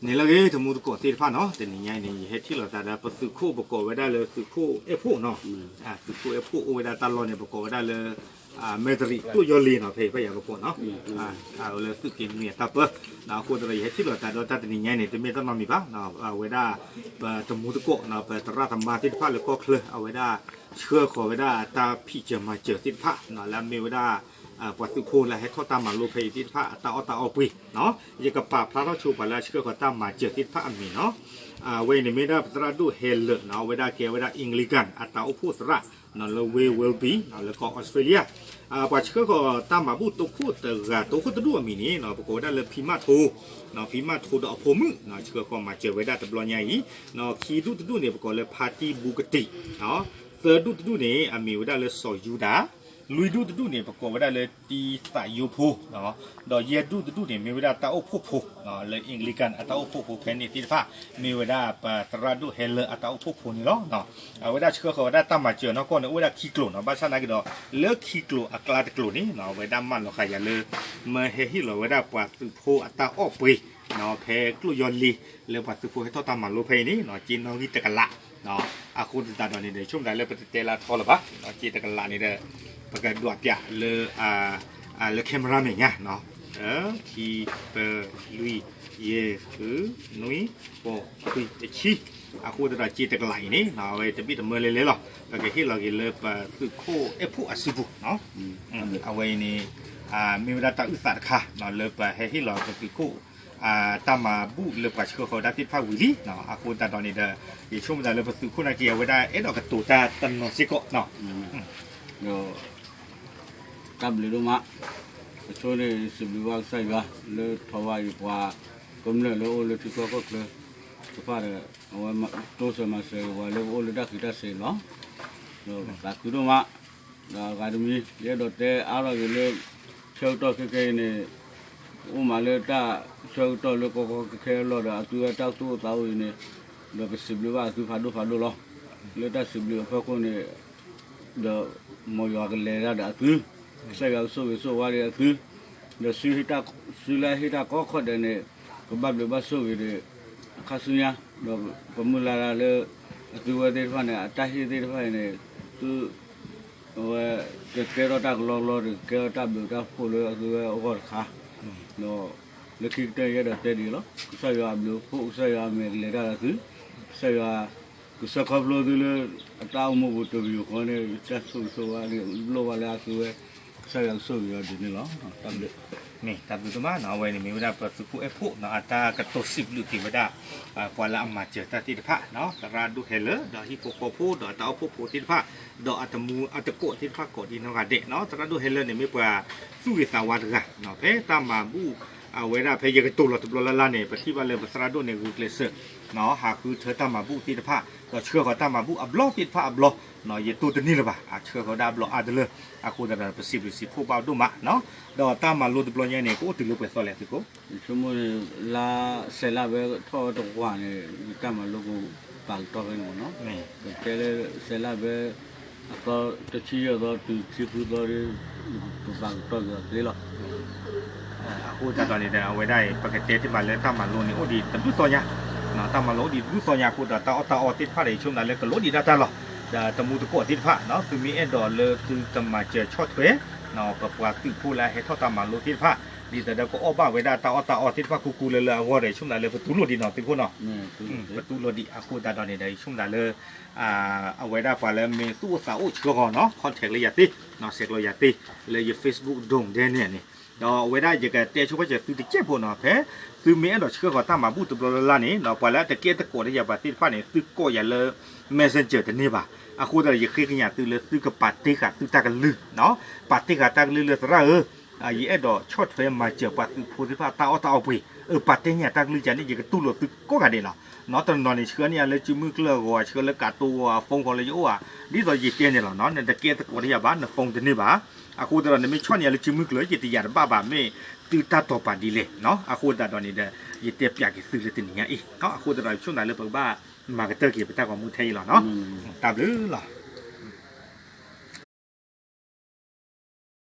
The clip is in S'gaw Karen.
န့ၣ်လၢအဂ့ၤ တမူတကိးသ့ၣ်တဖၣ်နီၤ, တနံၤညါအံၤန့ၣ် ယဟဲထံၣ်လိာ်သးဒီးပသုးခိၣ် ပကိးဝဲဒၣ်လၢသုးခိၣ်အဲၣ်ဖှိၣ်နီၤ, သုးခိၣ်အဲၣ်ဖှိၣ်အိၣ်ဝဲဒၣ်တၢ်လီၢ်န့ၣ် ပကိးဝဲဒၣ်လၢ မဲၣ်တရံးကျိၣ်ယီလ့နီၤ, ဖဲဖဲယၤပကိးနီၤ, လၢသုးက့နွံအတၢ်ပၢ, အဃိသတးဒီး ယဟဲထံၣ်လိာ်သးဒီးတၢ်တနံၤညါအံၤန့ၣ် တမ့ၢ်တၢ်နီတမံၤဘၣ်, အဝဲဒၣ် ပတမူတကိးနီၤ, ပသရၣ်သမါသ့ၣ်တဖၣ်လၢကီၢ်ချၢ အဝဲဒၣ် ဆှၢဃီၤဝဲဒၣ်တၢ်ဖံးစၢၤမၤစၢၤသ့ၣ်တဖၣ်နီၤ, လၢအမ့ၢ်ဝဲဒၣ် ပှၤသုးဖိလၢအဟဲထီၣ်တၢ်မၤလိဖဲအံၤသ့ၣ်တဖၣ် အတၢ်အီၣ်တၢ်အီပှ့ၤနီၤ, ယကပာ်ဖျါထီၣ်ဆိပှၤလၢအဆှၢဃီၤတၢ်မၤစၢၤသ့ၣ်တဖၣ်အမံၤနီၤ, အဝဲအံၤန့ၣ်မ့ၢ်ဒၣ်ပသရၣ်ဒိၣ်ဟဲလၢာ်နီၤ, အဝဲဒၣ်ကဲဝဲဒၣ် Anglican အတၢ်အိၣ်ဖှိၣ်သရၣ်နီၤ, လၢဝ့ၢ် Welby နီၤ, လၢကီၢ်အီစထြ့လယါ, ပှၤဆှၢဃီၤတၢ်မၤဘူၣ်တိခိၣ်တဂၤ တိခိၣ်တဒူၣ်အမံၤန့ၣ်နီၤ, ပကိးဝဲဒၣ်လၢဖံမၣ်ထိ, ဖံမၣ်ထိဒီးအဖိမုၣ်နီၤ, ဆှၢဃီၤမၤစၢၤဝဲဒၣ်တဘျီညါအံၤနီၤ, ခံဒူၣ်တဒူၣ်န့ၣ် ပကိးလၢဖါတံၢ်ဘူးကတံး, သၢဒူၣ်တဒူၣ်န့ၣ် အမံၤဝဲဒၣ်လၢစီၤယူဒၤ, လွံၢ်ဒူၣ်တဒူၣ်န့ၣ် ပကိးဝဲဒၣ်လၢတံသးယိဖိ, ဒီးယဲၢ်ဒူၣ်တဒူၣ်န့ၣ် မ့ၢ်ဝဲဒၣ်တၢ်အိၣ်ဖှိၣ်ဖိနီၤ, လၢ Anglican အတၢ်အိၣ်ဖှိၣ်ဖိဖဲန့ၣ်သ့ၣ်တဖၣ် မ့ၢ်ဝဲဒၣ်ပသရၣ်ဒိၣ်ဟဲလၢာ်အတၢ်အိၣ်ဖှိၣ်ဖိန့ၣ်လီၤ. အဝဲဒၣ်ဆှၢဃီၤဝဲဒၣ်တၢ်မၤစၢၤနီၢ်ကီၢ်န့ၣ် အိၣ်ဝဲဒၣ်ခံကျိာ်နီၤ, ဘၣ်ဆၣ်နာ်က့ဒီး လၢခံကျိာ်အကျါတကျိာ်န့ၣ်နီၤ, အဝဲဒၣ်မၢလီၤဃာ်ယၤလၢ မၢဟဲဟ့ၣ်လီၤဝဲဒၣ်ပှၤသုးဖိအတၢ်အီၣ်ပှ့ၤနီၤ, ဖဲကျိၣ်ယီလ့ လၢပှၤသုးဖိဟဲထီၣ်တၢ်မၤလိဖဲအံၤန့ၣ်နီၤ, က့နီၣ်ဂံၢ်တကလးနီၤ, အဃိသတးဒီးန့ၣ်ဒီး ဆိကမိၣ်သးလၢပတတဲလၢအထီလၢၤဘၣ်နီၤ, က့တကလးန့ၣ်ဒီး ပကဒွးပၠးလၢ လၢ camera မဲာ်ညါနီၤ, ခံ ပ လွံၢ် ယဲၢ် ဃု နွံ ဃိး ခွံ တဆံ, အဃိသတးဒီးက့တကလးအံၤန့ၣ်နီၤ, အဝဲတဘ့ၣ်တမၢလဲၤလဲၤလီၤ, ပကဟ့ၣ်လီၤက့ၤလၢပသုးခိၣ်အဲၣ်ဖှိၣ်အစုပူၤနီၤ, အဝဲအံၤန့ၣ် မ့ၢ်ဝဲဒၣ်တၢ်အုၣ်သးတခါနီၤ, လၢပဟဲဟ့ၣ်လီၤပသုးခိၣ် တၢ်မၤဘူၣ်လၢပှၤဆှၢဃီၤဝဲဒၣ်သ့ၣ်တဖၣ်ဝံၤလံနီၤ, အဃိသတးဒီးန့ၣ်ဒီး ယဆိကမိၣ်သးလၢပသုးခိၣ်နာ်က့ အဝဲဒၣ်အဲၣ်ဒိးကတိၤတၢ်တနီၤစ့ၢ်ကီးနီၤ, ဒီး တၢ်ဘျုးဒိၣ်မး, အဆိန့ၣ် စံးဘျုးဘၣ်ကစၢ်ယွၤ လၢထီၣ်ဘၣ်ယပှၤ ကမျၢၢ်လၢအိၣ်လၢထံကီၢ်ကီၢ်ချၢတဖၣ်ဒီး အဝဲတိစၢၤမၤစၢၤပှၤလၢပအိၣ်လၢတၢ်ဃံးတၢ်စ့ၤလီၤ. ဒီးသးခုဒိၣ်မး, ဒီးအဂၤတမံၤ ယအဲၣ်ဒိးတဲအါထီၣ်က့ၤလၢ ဆၢကတီၢ်ခဲခဲအံၤန့ၣ် အိၣ်မးလၢတၢ်ဆၢကတီၢ်လၢကီကီခဲခဲအလီၢ်ဒီး အသုဝဲတၢ်သူၣ်အိၣ်သးအိၣ်အံၤန့ၣ် ဒီးပစံးဘျုးဘၣ်အသုဖးဒိၣ်ဖးဒိၣ်လီၤ. လၢတၢ်စံးဘျုးအဖီခိၣ်န့ၣ် ဒီးမ်ယွၤကလဲၤတၢ်ဒီးအသု, ကစၢ်ယွၤကဆိၣ်ဂ့ၤဆိၣ်ဝါဒံးအသု, ဒီး စုလၢဟ့ၣ်တၢ်ကီခီၣ်ဒဲးန့ၣ် ကဘၣ်ဘျုးဘၣ်ဆိၣ်ဂ့ၤဒီး အခါဆူညါ, ဒီးပမုၢ်လၢ်လၢ အသုဝဲသ့ၣ်တဖၣ်န့ၣ် အတၢ်ဟ့ၣ်သ့ၣ်တဖၣ်အံၤန့ၣ် သု အဝဲ ကကဲထီၣ်တၢ်ကလီကလီဒီး ကကဲထီၣ်တၢ်ဘျုးတၢ်ဖှိၣ်လၢအသုဝဲအဂီၢ်တခါ, ဒီး လၢခံကတၢၢ်ယအဲၣ်ဒိးတဲဒ်အံၤလီၤ. ကစၢ်ယွၤအဘျုးအဖှိၣ် ကစၢ်ယွၤအမဲာ်ကလဲၤတၢ်ဒီးသု, ကစၢ်ယွၤ ကစၢ်ခီဖျိသုလၢ အတၢ်အိၣ်မူပူၤတပယူာ်ဃီန့ၣ် တၢ်ဆိၣ်ဂ့ၤဆိၣ်ဝါန့ၣ် လိၣ်ဘၣ်လၢအသုဝဲ, ကစၢ်ယွၤကဆိၣ်ဂ့ၤအီၤဒ်န့ၣ်လီၤ. တၢ်ဘျုး မ့ၢ်တၢ်ဘျုးဒိၣ်မးနီၤ, အဝဲန့ၣ်မ့ၢ်ဝဲဒၣ်ပသုးခိၣ်အဲၣ်ဖှိၣ်နီၤ, အတၢ်ကတိၤစံးဘျုးက့ၤဝဲဒၣ် ပှၤလၢအမၤစၢၤတၢ်သ့ၣ်တဖၣ်နီၤ, သရၣ်ဒိၣ်ဟဲလၢာ် ဒီးဟံၣ်ဖိဃီဖိ ဒီးအတၢ်အိၣ်ဖှိၣ်ဖိသ့ၣ်တဖၣ်, ဒီးအတမူအတကိးသ့ၣ်တဖၣ်ကိးဒ်နီၢ်ဂၤဒဲးနီၤ, သရၣ်ဒိၣ်ဟဲလၢာ်န့ၣ် မ့ၢ်ပှၤသူၣ်ဂ့ၤသးဝါတဂၤနီၤ, ဖဲတၢ်မၤဘူၣ် အဝဲဒၣ်ဖဲယကတိၤလီၤတဘျီလၢ်လၢ်န့ၣ် ပထံၣ်ဘၣ်လၢပသရၣ်ဒိၣ်န့ၣ် ဂုာ်ကျဲးစၢး ဟးဃုထၢတၢ်မၤဘူၣ်သ့ၣ်တဖၣ် ဒီးဆှၢဃီၤတၢ်မၤဘူၣ်အဘျီသ့ၣ်တဖၣ်အဘျီ, ယတိၢ်တန့ၢ်လၢၤဘၣ်, အဆှၢဃီၤဒၣ်အဘျီအါတလၢ, အဃိသတးဒီး ပစံးဘျုးစံးဖှိၣ်ဘၣ်ဒိၣ်မးနီၤ, ဒီးတၢ်မၤလိတဘျီညါန့ၣ် ကအိၣ်တုၤလၢပှဲၤသီလဲၣ်သုးခိၣ်, ယဆိကမိၣ်န့ၣ် လါစဲးလါဘဲထီၣ်ဝဲတဝာ်န့ၣ် ယတၢ်မၤလိကပာ်ကတီၢ်ဖဲန့ၣ်မ့ၢ်နီၤ, ပတဲလၢစဲးလါဘဲ အသီတဆံယဲၢ်သီတုၤခံဃုသီဒီး ပပာ်ကတီၢ်က့ၤအီၤသ့လီၤ. အဃိသတးဒီးန့ၣ်ဒီး အဝဲဒၣ်အံၤ ပကတဲတ့ၢ်မးလၢတၢ်မၤလိန့ၣ် အိၣ်ဒံးတဘျုးသီညါ, တၢ်မၤလိအိၣ်ဒံးတဘျုးသီညါအဃိဒီး တၢ်အီၣ်တၢ်အီသ့ၣ်တဖၣ်ဒီး ယဆိကမိၣ်လၢကလိၣ်ဒံးဒၣ်တၢ်လီၤ. ဒီးတမူတကိးသ့ၣ်တဖၣ် သုမ့ၢ်အဲၣ်ဒိးလၢသုကမၤစၢၤဆီၣ်ထွဲ ပပှၤသုးဖိလၢအဟဲထီၣ်တၢ်မၤလိသ့ၣ်တဖၣ် ဒ်သိးဒီးကအီၣ်ဘၣ်ဝဲဒၣ်တၢ်အီၣ်တၢ်အီသ့ၣ်တဖၣ် ကူကူလၢလၢအဂီၢ်ဒီး ယဆိကမိၣ်လၢပတူၢ်လိာ်ဒံးနီၤသုးခိၣ်နီၤ, ပတူၢ်လိာ်ဒံးအဃိသတးဒီးန့ၣ်ဒီး ယဆိကမိၣ်လၢ အဝဲဒၣ်ပှၤလၢမ့ၢ်သူၣ်အိၣ်သးအိၣ်ဆှၢဃီၤနီၤ contact လၢယၤသ့, ဆဲးကျိးယၤသ့ လၢယ Facebook ဒိၣ်ဒဲန့ၣ်န့ၣ်, ဒီးအဝဲဒၣ်ယကတဲဆိပာ်စၢၤသုတစဲးဖိနီၤ ဖဲသုမ့ၢ်အဲၣ်ဒိးဆှၢဃီၤတၢ်မၤဘူၣ်တဘျီလၢ်လၢ်န့ၣ် ပှၤလၢအတကဲတကိးတယၤပှၤသ့ၣ်တဖၣ်န့ၣ် သုကိးယၤလၢ Messenger တန့ၢ်ဘၣ်. အဃိသတးဒီး ယဃ့ကညးသုလၢသုကပာ်တ့ၢ်ဃာ်သုတၢ်ကလုၢ်, ပာ်တ့ၢ်ဃာ်တၢ်ကလုၢ်လၢသရၣ်ဧၢ ယအဲၣ်ဒိးဆီၣ်ထွဲမၤစၢၤပှၤသုးဖိသ့ၣ်တဖၣ်တၢ်အီၣ်တၢ်အီပှ့ၤ, ပာ်တ့ၢ်ညါတၢ်ကလုၢ်ယၤန့ၣ် ယကတူၢ်လိာ်သုကိးဂၤဒဲးလီၤ. နီၢ်တနီၤန့ၣ် ဆှၢန့ၢ်ယၤလၢစုမုၢ်ကျၢၢ်အဂီၢ် ဆှၢလၢကးတိၤအဂီၢ် အ phone ဂီၢ်လၢယအိၣ်ဧါ, ဒ်သိးယတဲန့ၣ်လီၤ နတကဲတကိးတယၤဘၣ် န phone တန့ၢ်ဘၣ်. အဃိသတးဒီး နမ့ၢ်ဆီၣ်န့ၢ်ယၤလၢစုမုၢ်ကျၢၢ် ယတယာ်တဘၣ်ဘၣ် မ့ၢ်သုတၢ်တိာ်ပာ်ဒ်လဲၣ်. အဃိသတးဒီးန့ၣ်ဒီး ယတဲပၠးက့ၤသုလၢတနံၤညါအံၤ, အဃိသတးဒီး ယဆိကမိၣ်လၢပကဘၣ်မၤကတၢၢ်က့ၤပတၢ်ဂီၤမူထဲအံၤလီၤ. တၢ်ဘျုးလီၤ.